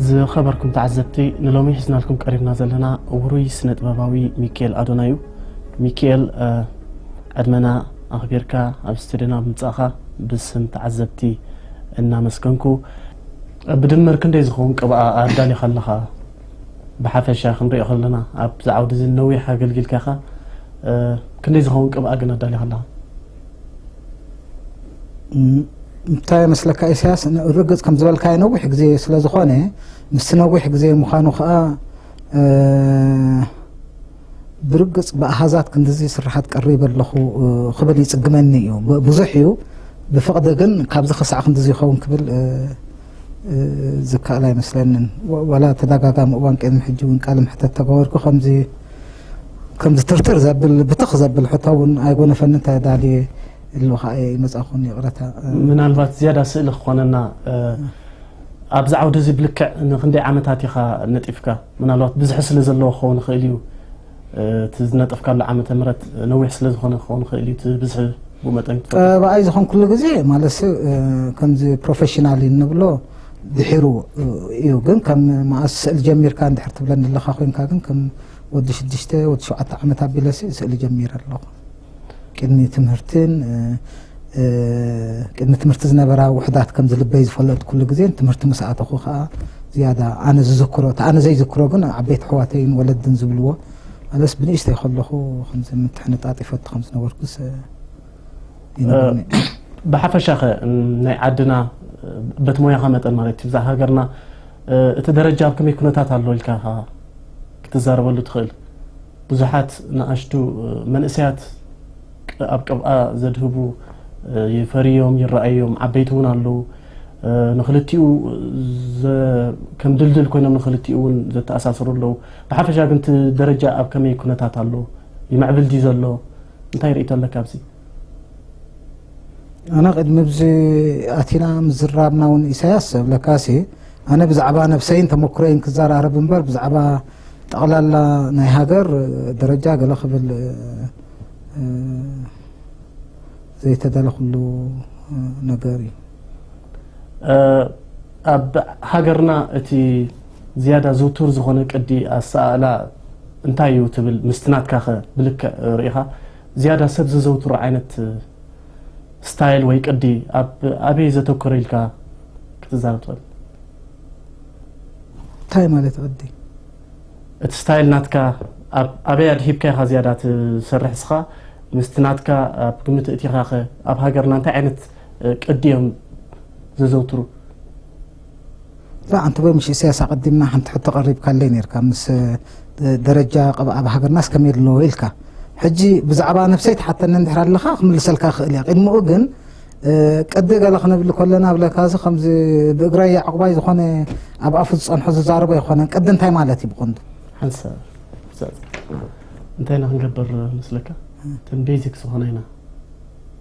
ዝኸበርኩም ተዓዘብቲ፣ ንሎሚ ሒዝናልኩም ቀሪብና ዘለና ውሩይ ስነ ጥበባዊ ሚኪኤል ኣዶና እዩ። ሚኪኤል፣ እ፣ ዕድመና ኣኽቢርካ ኣብ ስቱድዮና ብምጻእኻ ብስም ተዓዘብቲ እናመስገንኩ፣ ብድምር ክንደይ ዝኸውን ቅብኣ ኣዳሊኻ ኣለኻ? ብሓፈሻ ክንሪኦ ከለና፣ ኣብዚ ዓውዲ እዚ ነዊሕ ኣገልጊልካ ኢኻ። እ፣ ክንደይ ዝኸውን ቅብኣ ግን ኣዳሊኻ ኣለኻ? እም፣ እንታይ ይመስለካ ኢሳያስ፣ ን-፣ ርግጽ ከም ዝበልካዮ ነዊሕ ግዜ ስለ ዝኾነ፣ ምስቲ ነዊሕ ግዜ ምዃኑ ከኣ፣ እ፣ ብርግጽ ብኣሃዛት ክንድዚ ስራሓት ቀሪበ ኣለኹ፣ እ፣ ክብል ይጽግመኒ እዩ። ብ-፣ ብዙሕ እዩ። ብፍቕዲ ግን ካብዚ ክሳዕ ክንድዚ ይኸውን ክብል፣ እ፣ እ፣ ዝከኣል ኣይመስለንን። ወ-፣ ዋላ ተደጋጋሚ እዋን ቅድሚ ሕጂ እውን ቃለ መሕተት ተገበርኩ፣ ከምዚ፣ ከምዚ ትርትር ዘብል፣ ብትኽ ዘብል ሕቶ እውን ኣይጎነፈኒ፣ እንታይ ዳልየ ኢሉ ከዓ ይመጻኹን፣ ይቕረታ። እ፣ ምናልባት ዝያዳ ስእሊ ክኾነና፣ እ፣ ኣብዚ ዓውዲ እዚ ብልክዕ ንክንደይ ዓመታት ኢኻ ነጢፍካ? ምናልባት ብዝሒ ስለ ዘለዎ ክኸውን ይኽእል እዩ። እ፣ እቲ ዝነጠፍካሉ ዓመተ ምህረት ነዊሕ ስለ ዝኾነ ክኸውን ይኽእል እዩ። እቲ ብዝሒ ብኡ መጠን ክትፈልጥ። ቀባኣይ ዝኾንኩሉ ግዜ ማለት፣ እ፣ ከምዚ ፕሮፌሽናል እንብሎ ድሒሩ፣ እ፣ እዩ። ግን ከም መኣስ ስእሊ ጀሚርካ እንድሕር ትብለኒ ኣለኻ ኮይንካ፣ ግን ከም ወዲ ሽዱሽተ፣ ወዲ ሸውዓተ ዓመት ኣቢለሲ ስእሊ ጀሚረ ኣለኹ። ቅድሚ ትምህርትን፣ እ፣ እ፣ ቅድሚ ትምህርቲ ዝነበራ ውሕዳት ከም ዝልበይ ዝፈለጥኩሉ ግዜ፣ ትምህርቲ ምስ ኣተኹ ከኣ ዝያዳ ኣነ ዝዝክሮ፣ እቲ ኣነ ዘይዝክሮ ግን ዓበይቲ ኣሕዋተይን ወለድን ዝብልዎ፣ ኣለስ ብንእሽተይ ከለኹ ከምዚ ምትሕንጣጥ ይፈቱ ከም ዝነበርኩስ፣ እ፣ ይነግሩኒ። ብሓፈሻኸ፣ ን-፣ ናይ ዓድና፣ እ፣ በቲ ሞያኻ መጠን ማለት እዩ፣ ብዛዕባ ሃገርና፣ እ፣ እቲ ደረጃ ኣብ ከመይ ኩነታት ኣሎ ኢልካ ኢኻ ክትዛረበሉ ትኽእል? ብዙሓት ንኣሽቱ፣ እ፣ መንእሰያት ቅ-፣ ኣብ ቅብኣ ዘድህቡ፣ እ፣ ይፈርዮም፣ ይረኣዮም፣ ዓበይቲ እውን ኣለዉ። እ፣ ንኽልቲኡ ዘ-፣ ከም ድልድል ኮይኖም ንኽልቲኡ እውን ዘተኣሳስሩ ኣለዉ። ብሓፈሻ ግን እቲ ደረጃ ኣብ ከመይ ኩነታት ኣሎ? ይምዕብል ድዩ ዘሎ? እንታይ ርእይቶ ኣለካ ኣብዚ? ኣነ ቅድሚ ብዚ ኣቲና ምዝራብና እውን ኢሳያስ፣ እብለካሲ፣ ኣነ ብዛዕባ ነብሰይን ተመክሮይን ክዘራረብ እምበር፣ ብዛዕባ ጠቕላላ ናይ ሃገር ደረጃ ገለ ክብል፣ እ፣ ዘይተደለኹሉ ነገር እዩ። እ፣ ኣብ ሃገርና እቲ ዝያዳ ዝውቱር ዝኾነ ቅዲ ኣሰኣእላ እንታይ እዩ ትብል? ምስቲ ናትካኸ ብልክዕ ርኢኻ ዝያዳ ሰብ ዘዘውትሮ ዓይነት ስታይል ወይ ቅዲ ኣብ ኣበይ ዘተኮረ ኢልካ ክትዛረብ ትኽእል? እንታይ ማለት ቅዲ? እቲ ስታይል ናትካ ኣብ ኣበይ ኣድሂብካ ኢኻ ዝያዳ ትሰርሕ እስኻ? ምስቲ ናትካ ኣብ ግምት እቲኻኸ ኣብ ሃገርና እንታይ ዓይነት፣ እ፣ ቅዲ እዮም ዘዘውትሩ? ላ፣ ኣንተ ወይ ምሽ ኢሳያስ ኣቐዲምና ሓንቲ ሕቶ ቀሪብካለይ ነርካ፣ ምስ፣ እ፣ ደረጃ ቅብኣ ኣብ ሃገርናስ ከመይ ኣሎ ኢልካ። ሕጂ ብዛዕባ ነብሰይ ትሓተኒ እንድሕር ኣለኻ ክምልሰልካ ክእል እያ። ቅድሚኡ ግን፣ እ፣ ቅዲ ገለ ክንብል ከለና ብለካ፣ እዚ ከምዚ ብእግረይ ኣዕቑባይ ዝኾነ ኣብ ኣፉ ዝጸንሖ ዝዛረቦ ኣይኮነን። ቅዲ እንታይ ማለት እዩ ብቐንዱ? ሓንሳብ፣ እንታይ ኢና ክንገብር መስለካ? እተን ቤዚክ ዝኾነ ኢና።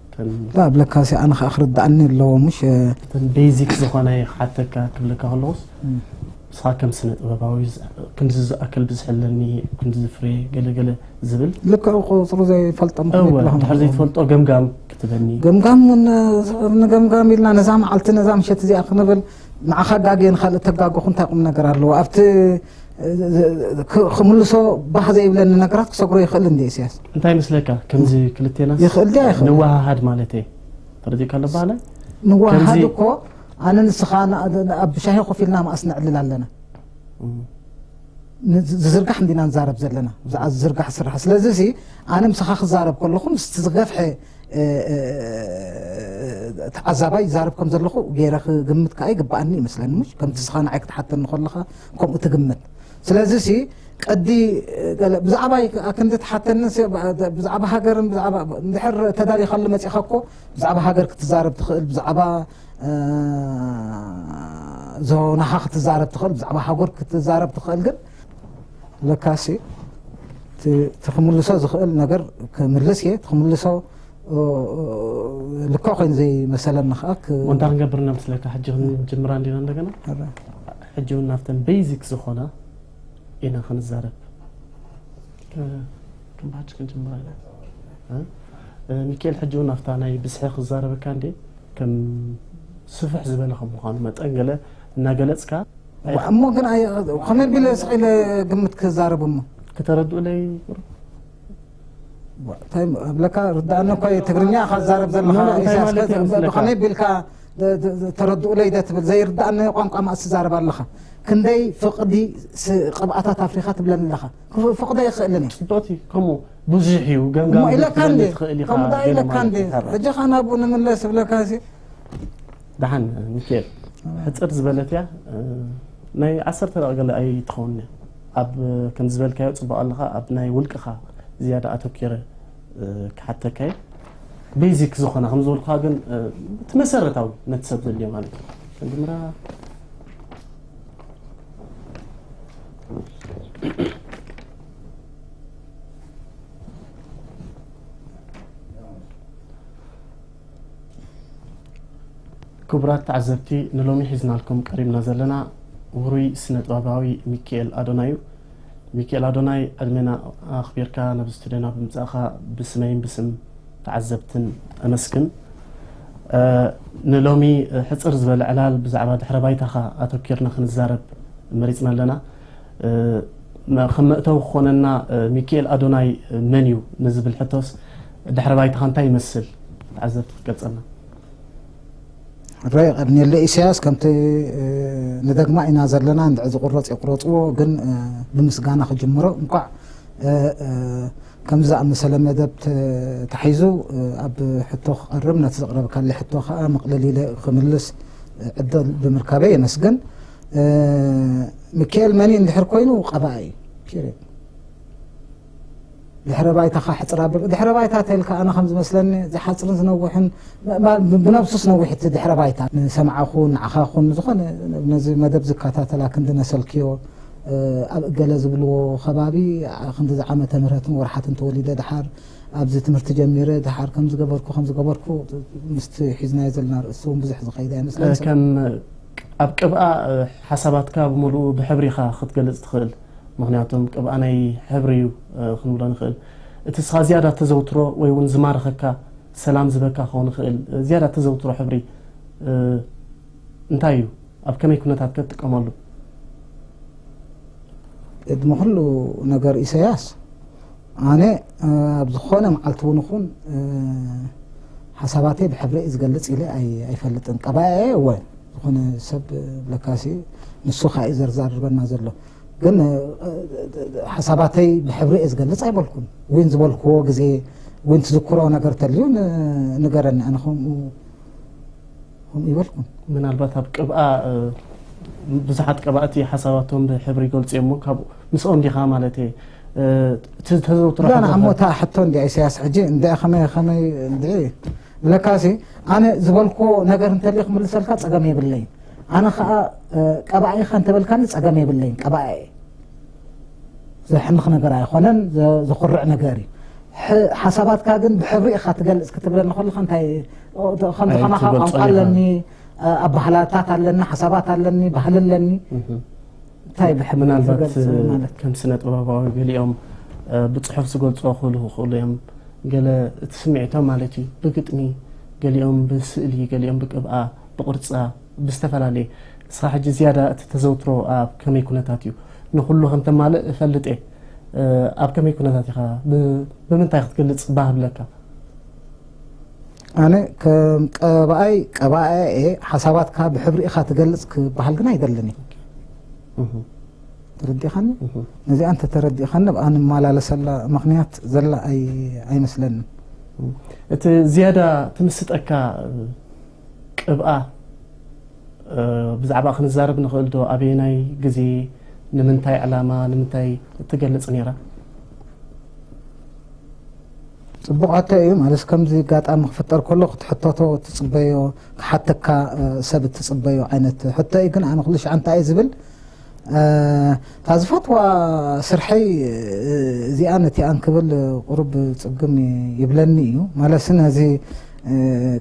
እተን ላ፣ ብለካ ሲ ኣነ ኸኣ ክርድኣኒ ኣለዎ፣ ምሽ? እተን ቤዚክ ዝኾነ ክሓተካ ክብለካ ከለኹስ፣ እም። ንስኻ ከም ስነ ጥበባዊ ዝ-፣ ክንዚ ዝኣክል ብዝሒ ኣለኒ፣ ክንዚ ፍሬ፣ ገለ ገለ ዝብል። ልክዕ፣ ቁጽሩ ዘይፈልጦ ምኽንያት እወ፣ ኣለኹም ድሕር ትኸውን። ዘይትፈልጦ ገምጋም ክትበኒ። ገምጋም እውን፣ ንገምጋም ኢልና ነዛ መዓልቲ፣ ነዛ ምሸት እዚኣ ክንብል፣ ንዓኻ ጋግየ ንኻልእ ተጋገኹ እንታይ ቁም ነገር ኣለዎ? ኣብቲ፣ እ፣ ክ-፣ ክምልሶ ባህ ዘይብለኒ ነገራት ክሰግሮ ይኽእል እንደ ኢሳያስ። እንታይ ይመስለካ? ከምዚ ክልቴናስ ይኽእል ድያ ኣይኽእል? ንወሃሃድ ማለት እየ። ተረዲእካ ኣሎ ባህላይ? ንወሃሃድ ከምዚ እኮ ኣነ ንስኻ ን-፣ ን-፣ ኣብ ሻሂ ኮፍ ኢልና መኣስ ነዕልል ኣለና። እም። ን-፣ ዝዝርጋሕ እንዲና ንዛረብ ዘለና። ብዛዕባ ዝዝርጋሕ ስራሕ። ስለዚ ሲ ኣነ ምሳኻ ክዛረብ ከለኹ ምስቲ ዝገፍሐ፣ እ፣ እ፣ ተዓዛባይ ይዛረብ ከም ዘለኹ ገይረ ክግምት ከኣ ይግብኣኒ ይመስለኒ። ምሽ ከምቲ ንስኻ ንዓይ ክትሓተኒ ከለኻ ከምኡ ትግምት። ስለዚ ሲ ቅዲ፣ እ፣ ገለ ብዛዕባይ ከኣ ክንዲ ትሓተኒ ሲ፣ ብ-፣ ብዛዕባ ሃገርን ብዛዕባ እንድሕር ተዳሊኻሉ መጺኻ እኮ ብዛዕባ ሃገር ክትዛረብ ትኽእል፣ ብዛዕባ እ፣ ዞናኻ ክትዛረብ ትኽእል፣ ብዛዕባ ሃገር ክትዛረብ ትኽእል። ግን ለካሲ እቲ፣ እቲ ክምልሶ ዝኽእል ነገር ክምልስ እየ። እቲ ክምልሶ፣ እ፣ ልክዕ ኮይኑ ዘይመሰለኒ ከኣ ክ-፣ ወንታ ክንገብር ኢና ምስለካ። ሕጂ ክንጅምራ እንዲና እንደገና። ሕጂ እውን ናብተን ቤዚክ ዝኾና ኢና ክንዛረብ። እ፣ ከም ባሕቲ ክንጅምራ ኢና። እ፣ እ፣ ሚካኤል፣ ሕጂ እውን ናብታ ናይ ብዝሒ ክዛረበካ እንዴ፣ ከም ስፍሕ ዝበለ ከም ምዃኑ መጠን ገለ እናገለጽካ፣ እሞ ግን ኣይ- ከመይ ቢለ ስቕ ኢለ ግምት ክዛረብ እሞ? ከተረድኡለይ ቁሩብ? እንታይ እብለካ፣ ርዳእኒ እኮ እዩ፣ ትግርኛ ኢኻ ትዛረብ ዘለኻ። ኖ፣ ኖ፣ እንታይ ኢሳያስ፣ ማለት እዩ ከ- መስለካ? ብኸመይ ቢልካ ተ- ተ- ተረድኡለይ ደ ትብል? ዘይርዳእኒ ቋንቋ ማእስ ትዛረብ ኣለኻ። ክንደይ ፍቕዲ ስ- ቅብኣታት ኣፍሪኻ ትብለኒ ኣለኻ። ክፍ- ፍቕዶ ይኽእልን እዩ። ጽቡቕ እዩ። ከምኡ ብዙሕ እዩ። ገምጋም እሞ ኢለካ ክትበኒ እንዴ? ትኽእል ኢኻ ከምኡ ደኣ ገለ ኢለካ ማለት እንዴ? እዩ። ሕጂ ኸኣ ናብኡ ንምለስ እብለካ ሲ። ደሓን ሚካኤል፣ ሕጽር ዝበለት እያ። እ፣ ናይ ዓሰርተ ደቂቕ ገለ ኣይትኸውን እያ። ኣብ፣ ከም ዝበልካዮ ጽቡቕ ኣለኻ። ኣብ ናይ ውልቅኻ ዝያዳ ኣተኪረ፣ እ፣ ክሓተካ እየ። ቤዚክ ዝኾነ ከም ዝበልኩኻ ግን፣ እ፣ እቲ መሰረታዊ ነቲ ሰብ ዘድልዮ ማለት እዩ። ክንጅምራ። ክቡራት ተዓዘብቲ፣ ንሎሚ ሒዝናልኩም ቀሪብና ዘለና ውሩይ ስነ ጥበባዊ ሚካኤል ኣዶናይ እዩ። ሚካኤል ኣዶናይ፣ ዕድሜና ኣኽቢርካ ናብ ስቱድዮና ብምጻእኻ ብስመይን ብስም ተዓዘብትን ኣመስግን። እ፣ ንሎሚ ሕጽር ዝበለ ዕላል ብዛዕባ ድሕረ ባይታኻ ኣተኪርና ክንዛረብ መሪጽና ኣለና። እ፣ መ- ከም መእተዊ ክኾነና፣ እ፣ ሚካኤል ኣዶናይ መን እዩ ንዝብል ሕቶስ ድሕረ ባይታኻ እንታይ ይመስል? ተዓዘብቲ ክትገልጸልና። ራይ ቀድሜለ ኢሳያስ፣ ከምቲ እ፣ ንደግማ ኢና ዘለና፣ እንድዒ ዝቁረጽ የቁረጽዎ፣ ግን እ፣ ብምስጋና ክጅምሮ እንቋዕ እ፣ እ፣ ከምዚ ዝኣመሰለ መደብ ተ- ተታሒዙ እ፣ ኣብ ሕቶ ክቐርብ፣ ነቲ ዘቕረብካለይ ሕቶ ከኣ መቕለል ኢለ ክምልስ እ፣ ዕድል ብምርካበይ የመስግን። እ፣ ሚካኤል መን እዩ እንድሕር ኮይኑ ቀባኢ እዩ። ፒሪየድ። ድሕረ ባይታኻ ሕጽር ኣብል። ድሕረ ባይታ ተልካ ኣነ ከም ዝመስለኒ ዝሓጽርን ዝነውሕን ብ- ብ- ብነብሱስ ነዊሕ እቲ ድሕረ ባይታ። ንሰምዓኹን ንዓኻኹን ዝኾነ ነዚ መደብ ዝከታተላ ክንዲ ነሰልክዮ እ፣ ኣብ እገለ ዝብልዎ ከባቢ ኣ- ክንዲ ዝዓመተ ምህረትን ወርሓትን ተወሊደ ድሓር ኣብዚ ትምህርቲ ጀሚረ ድሓር ከም ዝገበርኩ ከም ዝገበርኩ ምስቲ ሒዝናዮ ዘለና ርእሲ እውን ብዙሕ ዝኸይድ ኣይመስለኒ። እ፣ ከም ኣብ ቅብኣ፣ እ፣ ሓሳባትካ ብምሉኡ ብሕብሪ ኢኻ ክትገልጽ ትኽእል። ምኽንያቱም ቅብኣ ናይ ሕብሪ እዩ፣ እ፣ ክንብሎ ንኽእል። እቲ ንስኻ ዝያዳ ተዘውትሮ ወይ እውን ዝማርኸካ፣ ሰላም ዝበካ ክኸውን ይኽእል። ዝያዳ ተዘውትሮ ሕብሪ፣ እ፣ እንታይ እዩ? ኣብ ከመይ ኩነታት ከ ትጥቀመሉ? ቅድሚ ኩሉ ነገር ኢሳያስ፣ ኣነ፣ እ፣ ኣብ ዝኾነ መዓልቲ እውን ይኹን፣ እ፣ ሓሳባተይ ብሕብሪ እየ ዝገልጽ ኢለ ኣይ- ኣይፈልጥን። ቀባኢ እየ እወ፣ ዝኾነ ሰብ ብለካሲ ንሱ ኸኣ እዩ ዘርዛርበና ዘሎ። ግን፣ እ፣ እ፣ ሓሳባተይ ብሕብሪ እየ ዝገልጽ ኣይበልኩን። ዊን ዝበልክዎ ግዜ፣ ዊን ትዝክሮ ነገር ተልዩ ን- ንገረኒ። ኣነ ከምኡ ከምኡ ይበልኩም። ምናልባት ኣብ ቅብኣ፣ እ፣ ብዙሓት ቀባእቲ ሓሳባቶም ብሕብሪ ይገልጹ እዮም። ካብ ምስኦም ዲኻ ማለት እየ። እ፣ እቲ ተዘውትሮ ላ፣ ሕቶ ንዓሞ ከ? እታ ሕቶ እንዲያ ኢሳያስ ሕጂ እንዲያ ከመይ፣ ከመይ እንዲያ ብለካሲ፣ ኣነ ዝበልኩዎ ነገር እንተልዩ ክምልሰልካ ጸገም የብለይን። ኣነ ኸኣ፣ እ፣ ቀባኢ ኢኻ እንተበልካኒ ጸገም የብለይን። ቀባኢ እየ። ዘሕንኽ ነገር ኣይኾነን፣ ዘ- ዘኹርዕ ነገር እዩ። ሕ- ሓሳባትካ ግን ብሕብሪ ኢኻ ትገልጽ ክትብለኒ ከለኻ እንታይ፣ ኦ፣ ተ- ከምቲ ኣይ፣ ከማኻ ትገልጾ ቋንቋ ኣለካ። ኣለኒ፣ ኣ- ኣባህላታት ኣለኒ፣ ሓሳባት ኣለኒ፣ ባህሊ ኣለኒ። እህ። እንታይ ብሕብሪ ምናልባት፣ ዝገልጽ እ፣ ማለት? ከም ስነ ጥበባዊ ገሊኦም፣ እ፣ ብጽሑፍ ዝገልጾ ክህሉ ይኽእሉ እዮም። ገለ እቲ ስምዒቶም ማለት እዩ፣ ብግጥሚ፣ ገሊኦም ብስእሊ፣ ገሊኦም ብቅብኣ፣ ብቕርጻ፣ ብዝተፈላለየ። ንስኻ ሕጂ ዝያዳ እቲ ተዘውትሮ ኣብ ከመይ ኩነታት እዩ? ንኹሉ ከም ተማልእ እፈልጥ እየ። እ፣ ኣብ ከመይ ኩነታት ኢኻ? ብ-፣ ብምንታይ ክትገልጽ ባህ ብለካ? ኣነ ከም ቀባኣይ፣ ቀባኣይ እየ፣ ሓሳባትካ ብሕብሪ ኢኻ ትገልጽ ክበሃል ግን ኣይደልን እየ። እህ። ተረዲእኻኒ? እህ። ነዚኣ እንተ ተረዲእኻኒ፣ ኣብኣ ንመላለሰላ ምኽንያት ዘላ ኣይ-፣ ኣይመስለንን። እቲ ዝያዳ ትምስጠካ ቅብኣ፣ እ፣ ብዛዕባ ክንዛረብ ንኽእል ዶ? ኣበየናይ ግዜ፣ ንምንታይ ዕላማ፣ ንምንታይ እትገልጽ ነይራ? ጽቡቕ ሕቶ እዩ። ማለት ከምዚ ኣጋጣሚ ክፍጠር ከሎ ክትሕተቶ ትጽበዮ፣ ክሓተካ፣ እ፣ ሰብ እትጽበዮ ዓይነት ሕቶ እዩ። ግን ኣነ ኩሉ ሻዕ እንታይ እየ ዝብል፣ እ፣ እታ ዝፈትዋ ስርሐይ፣ እ፣ እዚኣን እቲኣን ክብል ቁሩብ ጽግም ይብለኒ እዩ። ማለትሲ ነዚ፣ እ፣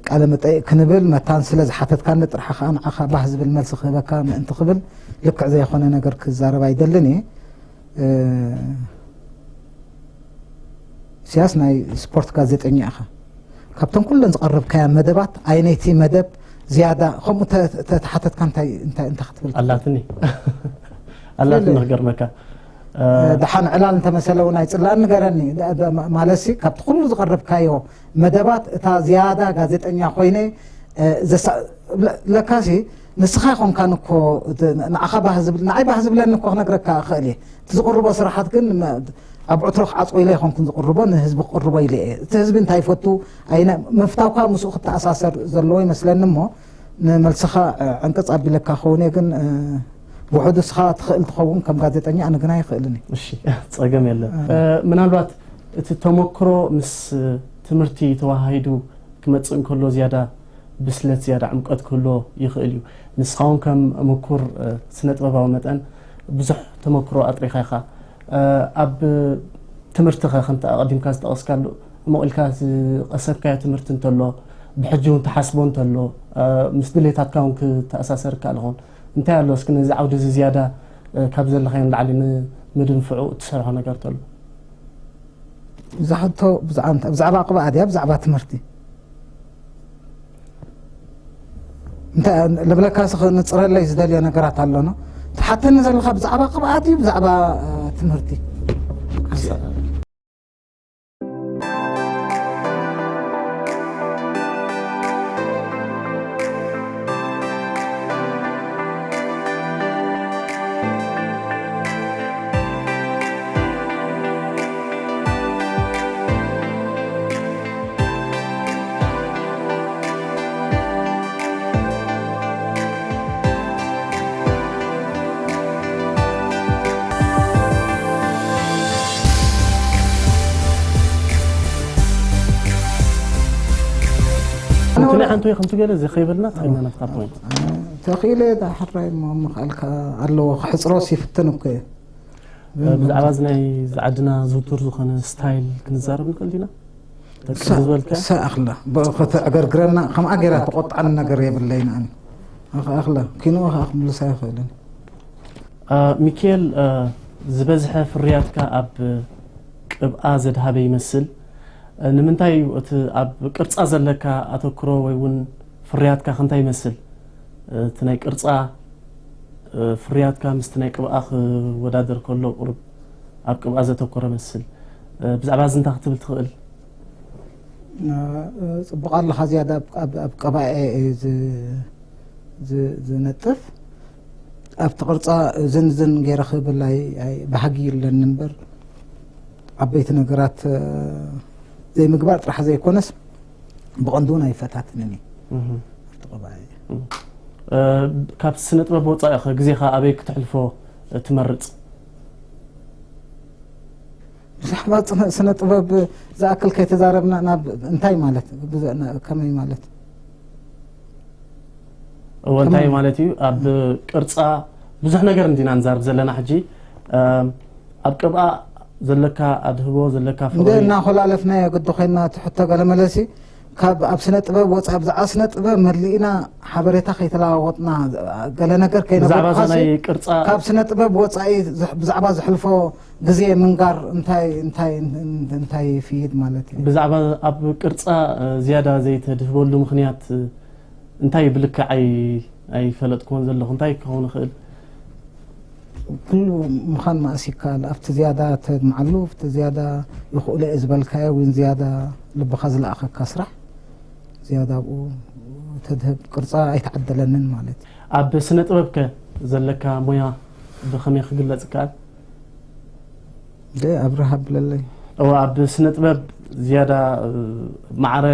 ቃለ መጠይቕ ክንብል መታን ስለ ዝሓተትካኒ ጥራሕ ከኣ ንዓኻ ባህ ዝብል መልሲ ክህበካ ምእንቲ ክብል ልክዕ ዘይኮነ ነገር ክዛረብ ኣይደልን እየ። እ፣ ኢሳያስ ናይ ስፖርት ጋዜጠኛ ኢኻ። ካብተን ኩለን ዝቐረብካያ መደባት ኣየነይቲ መደብ ዝያዳ ከምኡ ተ- ተ- ተሓተትካ እንታይ እንታይ እንታይ ክትብል ትኽእል? ኣላትኒ ኣላትኒ ክገርመካ ደሓን ዕላል እንተመሰለ እውን ኣይፅላእን ንገረኒ። ደ- ደ- ማ- ማለትሲ ካብቲ ኩሉ ዝቐረብካዮ መደባት እታ ዝያዳ ጋዜጠኛ ኮይነ እ፣ ዘሳ- ለ- ለካሲ ንስኻ ይኮንካን እኮ እቲ ንዓኻ ባህ ዝብል ንዓይ ባህ ዝብለኒ እኮ ክነግረካ እኽእል እየ። እቲ ዝቕርቦ ስራሓት ግን መ- ኣብ ዕትሮ ክዓፅዎ ኢለ ኣይኮንኩን ዝቕርቦ፣ ንህዝቢ ክቕርቦ ኢለ እየ። እቲ ህዝቢ እንታይ ይፈቱ ኣይነ ምፍታውካ ምስኡ ክተኣሳሰር ዘለዎ ይመስለኒ እሞ ንመልስኻ እ፣ ዕንቅፅ ኣቢለካ ክኸውን እየ። ግን እ፣ ውሑድ እስኻ ትኽእል ትኸውን ከም ጋዜጠኛ ኣነ ግና ይኽእልን እየ። እሺ ጸገም የለን። እ፣ ምናልባት እቲ ተመክሮ ምስ ትምህርቲ ተዋሃሂዱ ክመጽእ እንከሎ ዝያዳ ብስለት ዝያዳ ዕምቀት ክህልዎ ይኽእል እዩ። ንስኻ እውን ከም ምኩር እ፣ ስነ ጥበባዊ መጠን ብዙሕ ተመክሮ ኣጥሪኻ ኢኻ። እ፣ ኣብ ትምህርትኸ ከምቲ ኣቐዲምካ ዝጠቐስካሉ ዕሙቕ ኢልካ ዝቐሰብካዮ ትምህርቲ እንተሎ ብሕጂ እውን ትሓስቦ እንተሎ እ፣ ምስ ድሌታትካ እውን ክተኣሳሰር ይከኣል ይኸውን። እንታይ ኣሎ እስኪ ነዚ ዓውዲ እዚ ዝያዳ እ፣ ካብ ዘለኻዮ ንላዕሊ ንምድንፍዑ እትሰርሖ ነገር ተሎ? እዛ ሕቶ ብዛዕባ እንታይ? ብዛዕባ ቅብኣ ድያ ብዛዕባ ትምህርቲ? እንታይ ልብለካ ስ ንፅረለይ ዝደልዮ ነገራት ኣሎኖ። ትሓተኒ ዘለካ ብዛዕባ ቅብኣት እዩ ብዛዕባ እ፣ ትምህርቲ? እንትን ሓንቲ ወይ ከምቲ ገለ ዘኸይበልና ተኸይልና ናብታ ፖይንት ተኽኢለ ዳሕራይ እሞ ምኽኣልካ ኣለዎ ክሕፅሮስ ይፍትን እኮ እየ። ብዛዕባ እዚ ናይ ዝዓድና ዝውቱር ዝኾነ ስታይል ክንዛረብ ንኽእል ዲና? ተቅርብ ዝበልካ? እሳ ኣኽላ ከተዕገርግረና ከምኣ ገይራ ተቆጣዕኒ ነገር የብለይን ኣነ። ኣኽ- ኣኽላ ኪንኡ ከዓ ክምልሳ ይኽእልን። ሚካኤል ዝበዝሐ ፍርያትካ ኣብ ቅብኣ ዘድሃበ ይመስል። ንምንታይ እዩ እቲ ኣብ ቅርፃ ዘለካ ኣተኩሮ ወይ እውን ፍርያትካ ከ እንታይ ይመስል? እቲ ናይ ቅርፃ ፍርያትካ ምስቲ ናይ ቅብኣ ክወዳደር ከሎ ቁሩብ ኣብ ቅብኣ ዘተኮረ መስል። ብዛዕባ እዚ እንታይ ክትብል ትኽእል? ፅቡቕ ኣለኻ ዝያዳ ኣብ ቅባኤ እዩ ዝነጥፍ ኣብቲ ቅርፃ ዝንዝን ገይረ ክብል ባህጊ ይለኒ እምበር ዓበይቲ ነገራት ዘይምግባር ጥራሕ ዘይኮነስ ብቐንዱ እውን ኣይፈታትንን እዩ ኣብቲ ቅባኤ ካብ ስነ ጥበብ ወፃኢ ኸ ግዜኻ ኣበይ ክትሕልፎ ትመርፅ? ብዛዕባ ስነ ጥበብ ዝኣክል ከይተዛረብና ናብ እንታይ ማለት ከመይ ማለት እወ እንታይ ማለት እዩ ኣብ ቅርፃ ብዙሕ ነገር እንዲና ንዛርብ ዘለና ሕጂ ኣብ ቅብኣ ዘለካ ኣድህቦ ዘለካ ፍቕሪ እናኾላለፍናዮ ግዲ ኮይና ትሕቶ ገለመለሲ ካብ ኣብ ስነ ጥበብ ወፃ ብዛዕባ ስነ ጥበብ መሊእና ሓበሬታ ከይተለዋወጥና ገለ ነገር ከይነብርካሲ ካብ ስነ ጥበብ ወፃኢ ብዛዕባ ዘሕልፎ ግዜ ምንጋር እንታይ እንታይ እንታይ ይፍይድ ማለት እዩ? ብዛዕባ ኣብ ቅርፃ ዝያዳ ዘይተድህበሉ ምክንያት እንታይ ብልክዕ ኣይ ኣይፈለጥኩዎን ዘለኹ እንታይ ክኸውን ይኽእል? ኩሉ ምዃን ማእስ ይከኣል ኣብቲ ዝያዳ ተድምዓሉ ኣብቲ ዝያዳ ይኽእሎ እየ ዝበልካዮ እውን ዝያዳ ልብኻ ዝለኣኸካ ስራሕ ዝያዳ ኣብኡ ተድህብ ቅርፃ ኣይተዓደለንን ማለት እዩ። ኣብ ስነ ጥበብ ከ ዘለካ ሞያ ብኸመይ ክግለፅ ይከኣል? ደ ኣብርሃ ብለለይ። እወ ኣብ ስነ ጥበብ ዝያዳ ማዕረ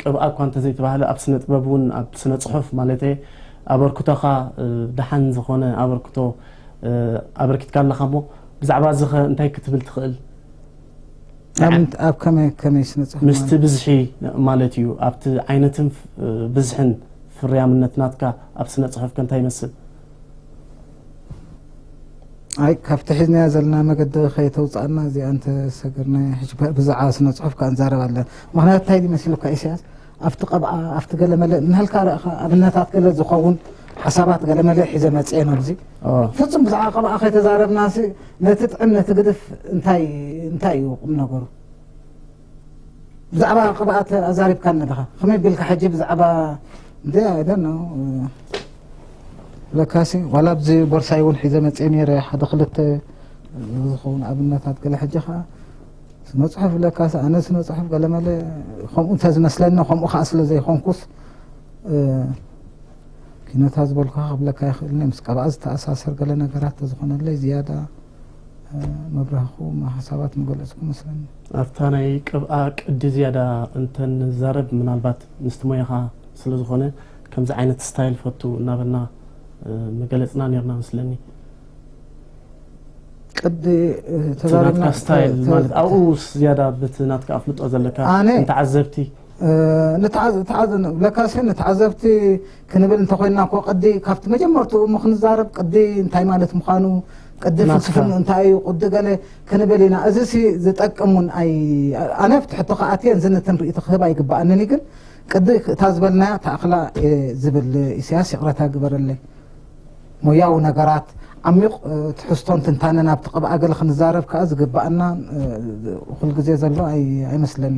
ቅብኣ እኳ እንተዘይተባህለ ኣብ ስነ ጥበብ እውን ኣብ ስነ ፅሑፍ ማለት ኣበርክቶኻ ደሓን ዝኾነ ኣበርክቶ ኣበርኪትካ ኣለኻ እሞ ብዛዕባ እዚ ኸ እንታይ ክትብል ትኽእል? ኣብ ከመይ ከመይ ስነ ፅሑፍ ምስቲ ብዝሒ ማለት እዩ ኣብቲ ዓይነትን ብዝሕን ፍርያምነት ናትካ ኣብ ስነ ፅሑፍ ከ እንታይ ይመስል? ኣይ ካብቲ ሒዝናዮ ዘለና መገዲ ከይተውፅኣና እዚኣ እንተሰገርናዮ ሕጂ ብዛዕባ ስነ ፅሑፍ ከዓ ንዛረብ ኣለና ምክንያቱ እንታይ ድዩ መሲሉካ ኢሳያስ ኣብቲ ቀብኣ ኣብቲ ገለመለ እናልካ ርኣኻ ኣብነታት ገለ ዝኸውን ሓሳባት ገለመለ ሒዘ መፅኤ ነብዚ ፍፁም ብዛዕባ ቀብኣ ከይተዛረብናሲ ነቲ ጥዕም ነቲ ግድፍ እንታይ እንታይ እዩ ቁም ነገሩ ብዛዕባ ቅብኣት ኣዛሪብካኒ ዲኻ ከመይ ቢልካ ሕጂ ብዛዕባ እንደ I don't know ለካሲ ዋላ ኣብዚ ቦርሳይ እውን ሒዘ መፅእ ነይረ ሓደ ክልተ ዝኸውን ኣብነታት ገለ ሕጂ ከዓ ስነፅሑፍ ለካሲ ኣነ ስነፅሑፍ ገለመለ ከምኡ እንተዝመስለኒ ከምኡ ከዓ ስለ ዘይኮንኩስ ኪነታ ዝበልኩካ ክብለካ ይኽእል ነ ምስ ቀብኣ ዝተኣሳሰር ገለ ነገራት ተዝኾነለይ ዝያዳ መብራህኹ ሓሳባት ምገለፅኩ መስለኒ። ኣብታ ናይ ቅብኣ ቅዲ ዝያዳ እንተንዛረብ ምናልባት ምስቲ ሞያኻ ስለ ዝኾነ ከምዚ ዓይነት ስታይል ፈቱ እናበልና ምገለፅና ነርና መስለኒ። ቅዲ ናትካ ስታይል ማለት ኣብኡ ዝያዳ ብቲ ናትካ ኣፍልጦ ዘለካ ንተዓዘብቲ ለካሲ ንተዓዘብቲ ክንብል እንተኮይንና እኮ ቅዲ ካብቲ መጀመርትኡ እሞ ክንዛረብ ቅዲ እንታይ ማለት ምዃኑ ቅዲ ፍልስፍንኡ እንታይ እዩ ቅዲ ገለ ክንብል ኢና። እዚ ሲ ዝጠቅም እውን ኣይ ኣነ ኣብቲ ሕቶ ከኣትየ ዝንትን ርእይቶ ክህብ ኣይግበኣንን እዩ። ግን ቅዲ እታ ዝበልናያ ተኣኽላ እየ ዝብል ኢሳያስ ይቕረታ ግበረለይ። ሞያዊ ነገራት ዓሚቕ ትሕዝቶን ትንታነን ኣብቲ ቅብኣ ገለ ክንዛረብ ከኣ ዝግበኣና እኹል ግዜ ዘሎ ኣይመስለኒ።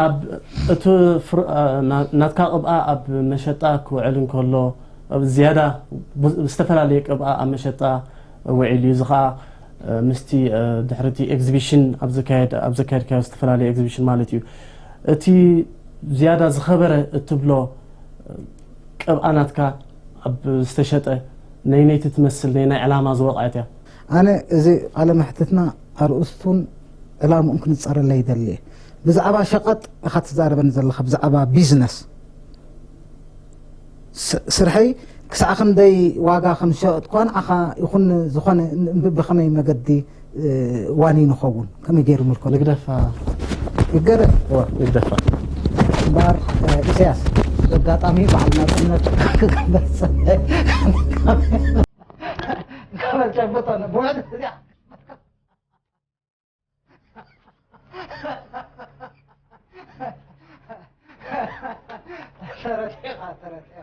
ኣብ እቲ ናትካ ቅብኣ ኣብ መሸጣ ክውዕል እንከሎ ዝያዳ ዝተፈላለየ ቅብኣ ኣብ መሸጣ ውዒል እዩ። እዚ ከዓ ምስቲ ድሕርቲ ኤግዚቢሽን ኣብ ዘካየድካዮ ዝተፈላለየ ኤግዚቢሽን ማለት እዩ። እቲ ዝያዳ ዝኸበረ እትብሎ ቅብኣ ናትካ ኣብ ዝተሸጠ ነይነይቲ ትመስል ነይናይ ዕላማ ዝወቕዐት እያ? ኣነ እዚ ቃለ መሕትትና ኣርእስቱን ዕላምኡን ክንጸረለይ ይደሊ እየ። ብዛዕባ ሸቐጥ ኢኻ ትዛረበኒ ዘለኻ፣ ብዛዕባ ቢዝነስ። ስርሐይ ክሳዕ ክንደይ ዋጋ ከም ዝሸጥኳ ንዓኻ ይኹን ዝኾነ ብኸመይ መገዲ ዋኒ ንኸውን ከመይ ገይሩ ምልኮ ንግደፋ ይገደፍ ንግደፋ እምበኣር ኢሳያስ በጋጣሚ በዓል ናፅነት ክገበር ዝፀበ ካበል ጨብጦ ንብውዕል እዚኣ ተረቲኻ ተረቲኻ